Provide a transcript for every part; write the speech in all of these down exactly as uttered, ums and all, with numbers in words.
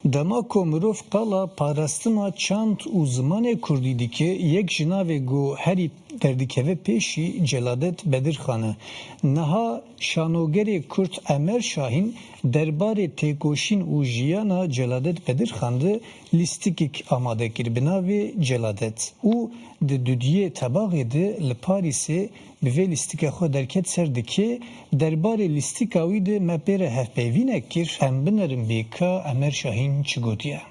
Dema ku mirov qala parastina çand û zimanê kurdî dike, yek ji navê ku herî derdikeve pêşî Celadet Bedirxan e. Niha şanogerê kurd Emer Şahîn derbarê têkoşîn û jiyana Celadet Bedirxan de lîstikek amade kir bi navê Celadet û di dudiyê tebaxê de li Parîsê bi vê lîstika xwe derket ser dikê, derbarê lîstika wî de me pê re hevpeyvînek kir, em binerin bê ka Emer Şahîn çi gotiye.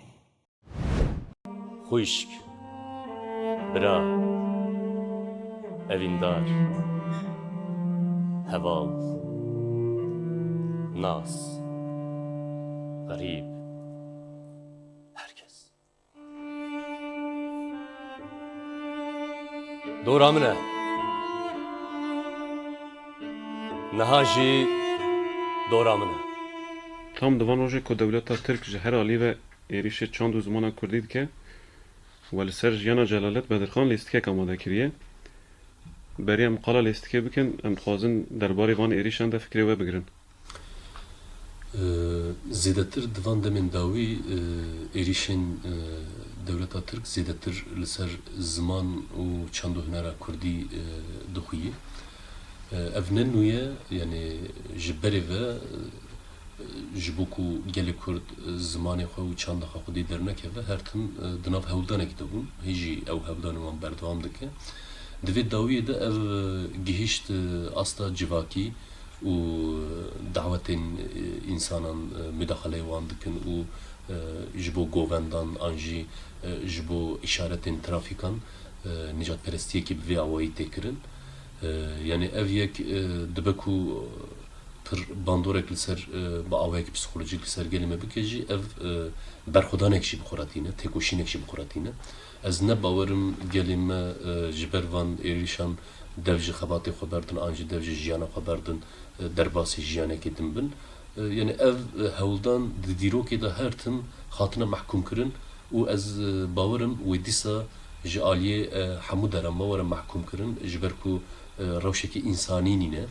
Xwişk, bira, evîndar, heval, nas, xerîb, herkes. Dora min e. Niha jî dora min e. Tam di van rojê ku dewleta Tirk ji her alî ve êrîşê çand û zimana kurdî dike, we li ser jiyana Celalet Bedirxan lîstikek amade kiriye. Berî em qala lîstikê bikin, em dixwazin derbarê van êrîşan de fikrê we bigirin. Ee, Zêdetir di van demên dawî, e, êrîşên, e, dewleta Tirk zêdetir li ser ziman û çand û hunera kurdî, e, dixuye. E, ev ne nû ye, yanî ji berê ve, e, ji bo ku gelê Kurd, e, zimanê xwe û çanda xwe xwedî dernekeve, her tim, e, di nav hewldanekî de bûn. Hê jî ew hewldanên wan berdewam dike. Di vê dawiyê de ev, e, gihîşt, e, asta civakî û dawetên, e, însanan, e, mudaxaleyê wan dikin û, e, ji bo govendan an jî, e, ji bo îşaretên trafîkan, e, nîjadperestiyekî bi vê awayî tê kirin. E, yanî ev yek, e, dibe ku pir bandorek li ser, e, bi awayekî psîkolojîk li ser gelê me bike jî, ev, e, berxwedanek jî bi xwe re tîne, têkoşînek jî bi xwe re tîne. Ez ne bawer im gelê me, e, ji ber van êrîşan dev ji xebatê xwe berdin, an jî dev ji jiyana xwe berdin, e, derbasî jiyanekê din bin. E, yanî ev, e, hewldan di dîrokê de her tim hatine mehkûmkirin û ez, e, bawer im wê dîsa ji aliyê, e, hemû deran me were mehkûmkirin, ji ber ku, e, rewşekî însanî nîne.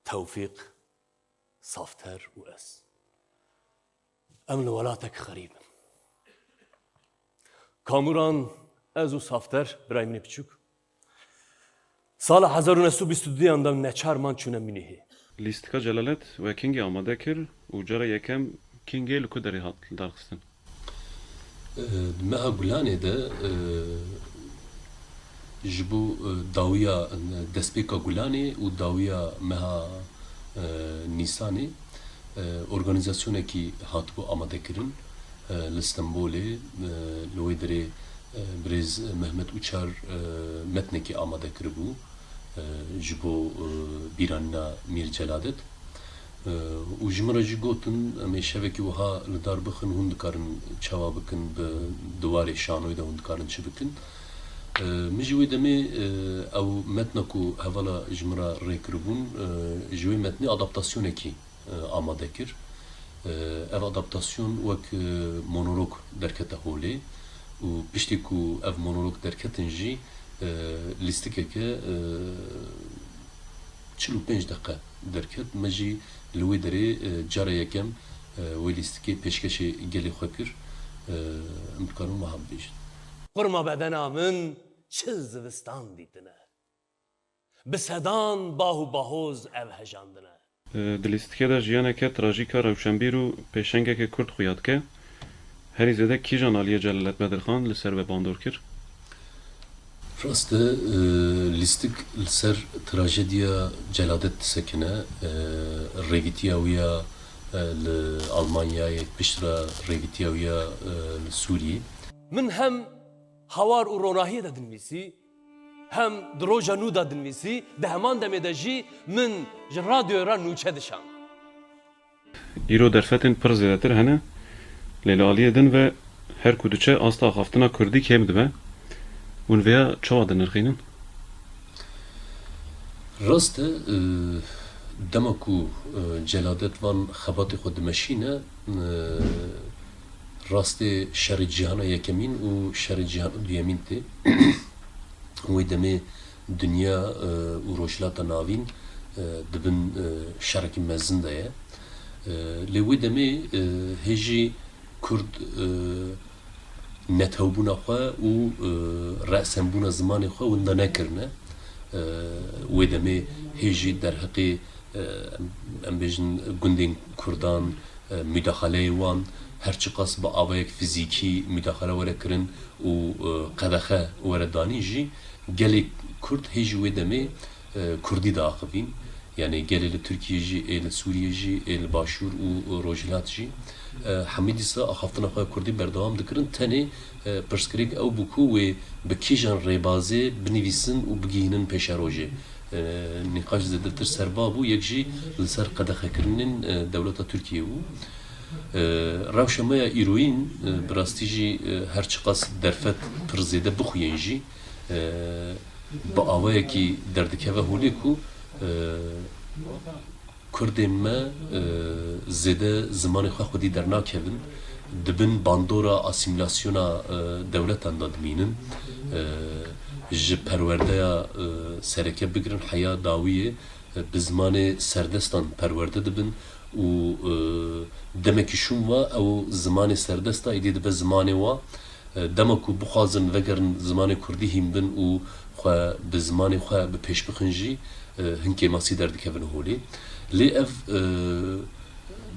Tewfîq, Safter û ez. Em li welatek xerîb in. Kamuran, ez û Safter, birayê min ê biçûk, sala hezar û neh sed û bîst û duyan de neçar man çûne Münîhê. Lîstika Celalet we kengî amade kir û cara yekem kengî li ku derê hat lidarxistin? Di meha Gulanê de, e, ji bo, e, dawiya, e, destpêka Gulanê û dawiya meha, e, Nîsanê, e, organîzasyonekî hatibû amadekirin, e, li Stenbolê, e, li wê derê, e, birêz Mehmet Uçar, e, metnekî amade kiribû, e, ji bo, e, bîranîna Mîr Celadet. E, û ji min re jî gotin, em ê şevekî wiha li dar bixin, hûn dikarin çawa bikin, bi, di warê şanoyê de hûn dikarin çi bikin. E, min jî wê demê, e, ew metna ku hevala ji min re rê kiribûn, e, ji wê metnê adaptasyonekî, e, amade kir. E, ev adaptasyon wek, e, monolog derkete holê û piştî ku ev monolog derketin jî, e, lîstikeke, e, çil û pênc deqe derket. Me jî li wê derê, e, cara yekem, e, wê lîstikê pêşkêşê gelê xwe kir. E, em dikarin wiha bibêjin. Qurma bedena min çil zivistan dîtine. Bi sedan bah û bahoz ev hejandine. Di lîstikê de jiyaneke trajîk a rewşenbîr û pêşengeke Kurd xuya dike. Herî zêde kîjan aliyê Celalet Bedirxan li ser we bandor kir? Rast e, e, lîstik li ser trajediya Celadet disekine, e, rêvîtiya wî ya, e, li Almanyayê, piştre rêvîtiya wî ya, e, li Sûriyê. Min hem hawar û ronahiyê de dinivîsî, hem di roja nû de dinivîsî, di heman demê de jî min ji radyoyê re nûçe dişand. Îro derfetên pir zêdetir hene, lê li aliyê din ve her ku diçe asta axaftina kurdî kêm dibe. Hûn vêya çawa dinirxînin? Rast e, e, dema ku, e, Celadet van xebatê xwe dimeşîne, e, rastê şerê cîhana yekemîn û şerê cîhana duyemîn tê. Wê demê dinya, e, û Rojhilata Navîn, e, di bin, e, şerekî mezin de ye. E, lê wê demê, e, hê jî Kurd, e, netewbûna xwe û, e, resenbûna zimanê xwe winda nekirine. E, wê demê hê jî derheqê, e, em, em bêjin gundên Kurdan, e, mudaxaleyê wan, her çiqas bi awayek fizîkî mudaxale were kirin û, e, qedexe were danîn jî, gelê Kurd hê jî wê demê, e, Kurdî diaxivîn. Yanî gelê li Tirkiyê jî, ê li Sûriyê jî, ê li Başûr û Rojhilat jî, e, hemî dîsa axaftina xwe ya Kurdî berdewam dikirin. Tenê, e, pirsgirêk ew bû ku wê bi kîjan rêbazê binivîsin û bigihînin pêşerojê. E, nîqaş zêdetir ser va bû, yek jî li ser qedexekirinên, e, dewleta Tirkiyê bû. E, rewşa me ya îroyîn, e, bi rastî jî, e, her çiqas derfet pir zêde bixuyên jî, e, bi awayekî derdikeve holê ku, e, Kurdên me, e, zêde zimanê xwe xwedî dernakevin, di bin bandora asîmîlasyona, e, dewletan de dimînin. E, ji perwerdeya, e, sereke bigirin heya dawiyê, e, bi zimanê serdestan perwerde dibin û, e, demekî şûn ve ew zimanê serdesta êdî dibe zimanê wa. E, dema ku bixwazin vegerin zimanê kurdî hîn bin û xwe bi zimanê xwe bi pêş bixin jî, e, hin kêmasî derdikevin holê. Lê ev, e,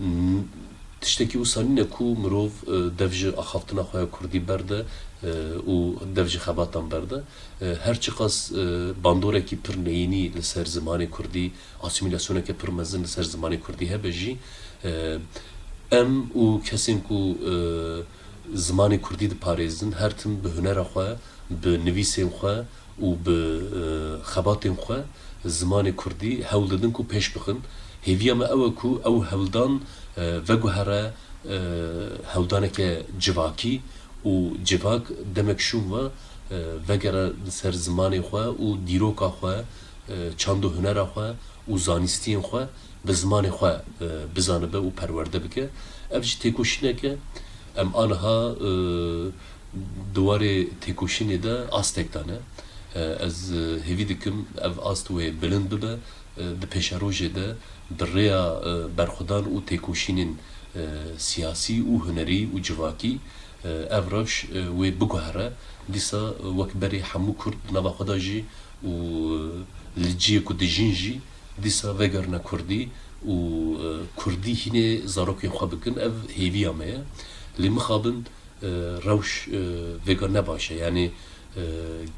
n-, tiştekî wisa nîne ku mirov, e, dev ji axaftina xwe ya kurdî berde, e, û dev ji xebatan berde. E, her çiqas, e, bandorekî pir neyînî li ser zimanê kurdî, asîmîlasyoneke pir mezin li ser zimanê kurdî hebe jî, e, em û kesên ku, e, zimanê kurdî diparêzin, her tim bi hunera xwe, bi nivîsên xwe û bi, e, xebatên xwe zimanê kurdî hewl didin ku pêş bixin. Hêviya me ew e ku ew hewldan, e, veguhere, e, hewldaneke civakî û civak demek şûn ve, e, vegere li ser zimanê xwe û dîroka xwe, e, çand û hunera xwe û zanîstiyên xwe bi zimanê xwe, e, bizanibe û perwerde bike. Ev jî têkoşînek e. Em aniha, e, di warê têkoşînê de astek dane. E, ez, e, hêvî dikim ev ast wê bilind bibe. E, di pêşerojê de bi rêya, e, berxwedan û têkoşînên, e, siyasî û hunerî û civakî, e, ev rewş, e, wê biguhere. Dîsa, e, wek berê hemû Kurd di nava xwe de jî û, e, li cihê ku dijîn jî dîsa vegerine kurdî û, e, kurdî hînê zarokên xwe bikin. Ev hêviya me ye. Lê mixabin, e, rewş, e, vêga ne baş e. Yanî, e,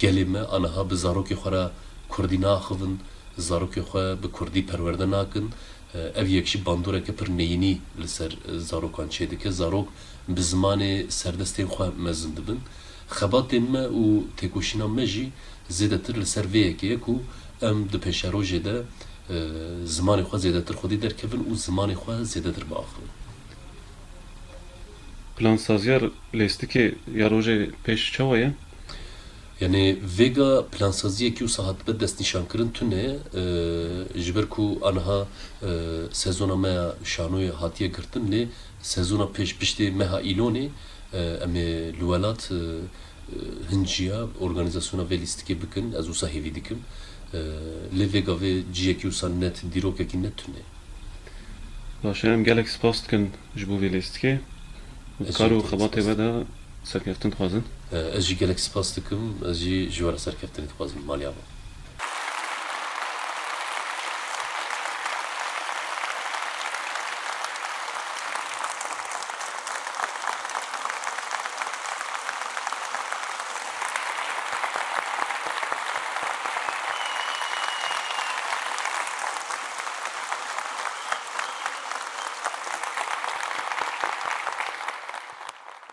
gelê me aniha bi zarokê xwe re kurdî naaxivin, zarokê xwe bi kurdî perwerde nakin. E, ev yek jî bandoreke pir neyînî li ser, e, zarokan çêdike. Zarok bi zimanê serdestên xwe mezin dibin. Xebatên me û têkoşîna me jî zêdetir li ser vê yekê ye ku em di pêşerojê de, e, zimanê xwe zêdetir xwedî derkevin û zimanê xwe zêdetir biaxivin. Plansaziya lêstikê ya rojê pêş çawa ye? Yanî vêga plansaziyekî wisa hatibe destnîşankirin tune, e, ji ber ku aniha, e, sezona me ya şanoyê hatiye girtin, lê sezona pêş piştê meha Îlonê, e, em ê li welat, e, e, hin ciya organîzasyona vê lîstikê bikin, ez wisa hêvî dikim. E, lê vêga vê ciyekî wisa net, dîrokekî net tune. Baş e, em gelek spas dikin ji bo vê lêstikê. Û Ez kar jî û te xebatê spas we de serkeftin dixwazin. E, ez jî gelek spas dikim, ez jî ji we re serkeftinê dixwazim, maliya be.